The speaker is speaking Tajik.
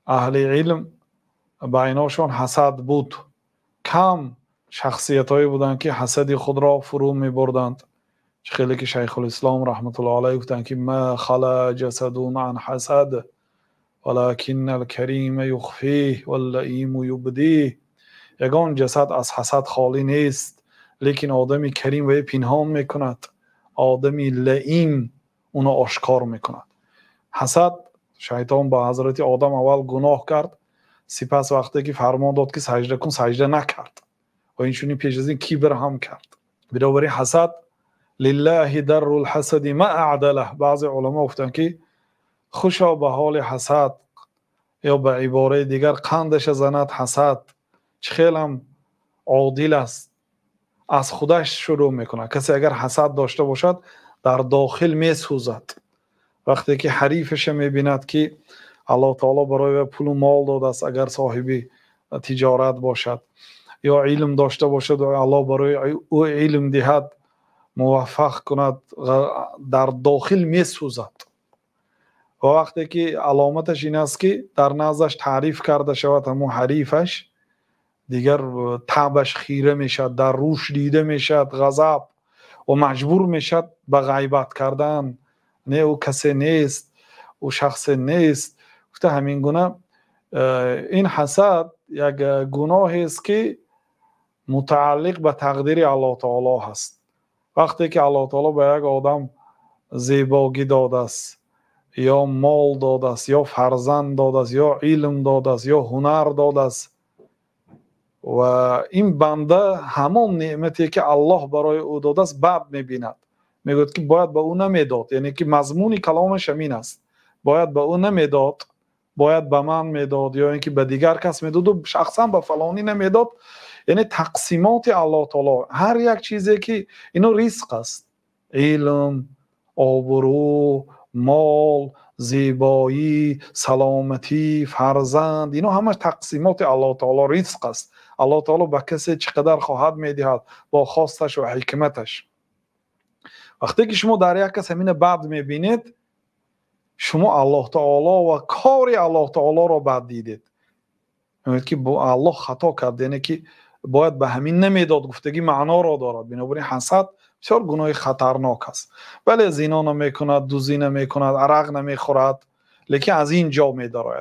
Аҳли илм байношон ҳасад буд. Кам шахсиятҳое буданд, ки ҳасади худро фурӯ мебурданд. Чӣ хеле ки Шайхулислом раҳматуллоҳи алайҳ гуфтанд, ки ما خلا جسد عن حسد ولكن الكريم يخفيه واللئيم يبديه. Ягон ҷасад аз ҳасад холӣ нест, лекин одами карим вай пинҳон мекунад, одами лаим уно ошкор мекунад. Ҳасад, шайтон ба ҳазрати Одам аввал гуноҳ кард, сипас вақте ки фармон дод, ки саҷда кун, саҷда накард ва инчунин пеш аз ин кибр ҳам кард. Бинобар ин ҳасад, لله در الحسد ما أعدله. Баъзе уламо гуфтанд, ки хушо ба ҳоли ҳасад, ё ба ибораи дигар, қандаша занад ҳасад, чӣ хелам одил аст. Аз худаш шурӯъ мекунад. Касе агар ҳасад дошта бошад, дар дохил месӯзад. Вақте ки ҳарифаша мебинад, ки Аллоҳ таоло барои ӯ пулу мол додааст, агар соҳиби тиҷорат бошад ё илм дошта бошад, Аллоҳ барои ӯ илм диҳад, муваффақ кунад, дар дохил месӯзад. Ва вақте ки аломаташ ин аст, ки дар наздаш таъриф карда шавад, ҳамун ҳарифаш дигар табаш хира мешавад, дар рӯш дида мешавад ғазаб ва маҷбур мешавад ба ғайбат кардан. Не, ӯ касе нест, ӯ шахсе нест, гуфта. Ҳамин гуна ин ҳасад як гуноҳест, ки мутааллиқ ба тақдири Аллоҳ таоло ҳаст. Вақте ки Аллоҳ таоло ба як одам зебогӣ додааст, ё мол додааст, ё фарзанд додааст, ё илм додааст, ё ҳунар додааст, ва ин банда ҳамон неъмате, ки Аллоҳ барои ӯ додааст, бад мебинад, мегӯяд, ки бояд ба ӯ намедод. Яъне ки мазмуни каломаш ҳамин аст: бояд ба ӯ намедод, бояд ба ман медод ё ин ки ба дигар кас медоду шахсан ба фалонӣ намедод. Яъне тақсимоти Аллоҳ таоло, ҳар як чизе ки ино ризқ аст: илм, обрӯ, мол, зебоӣ, саломатӣ, фарзанд, ино ҳамаш тақсимоти Аллоҳ таоло, ризқ аст. Аллоҳ таоло ба касе чӣ қадар хоҳад, медиҳад бо хосташ ва ҳикматаш. Вақте ки шумо дар як кас ҳамина бад мебинед, шумо Аллоҳ таоло ва кори Аллоҳ таолоро бад дидед. Мегӯяд, ки Аллоҳ хато кард, яъне ки бояд ба ҳамин намедод гуфтагӣ маъноро дорад. Бинобар ин ҳасад бисёр гуноҳи хатарнок аст. Бале, зино намекунад, дузӣ намекунад, арақ намехӯрад, лекин аз ин ҷо медарояд.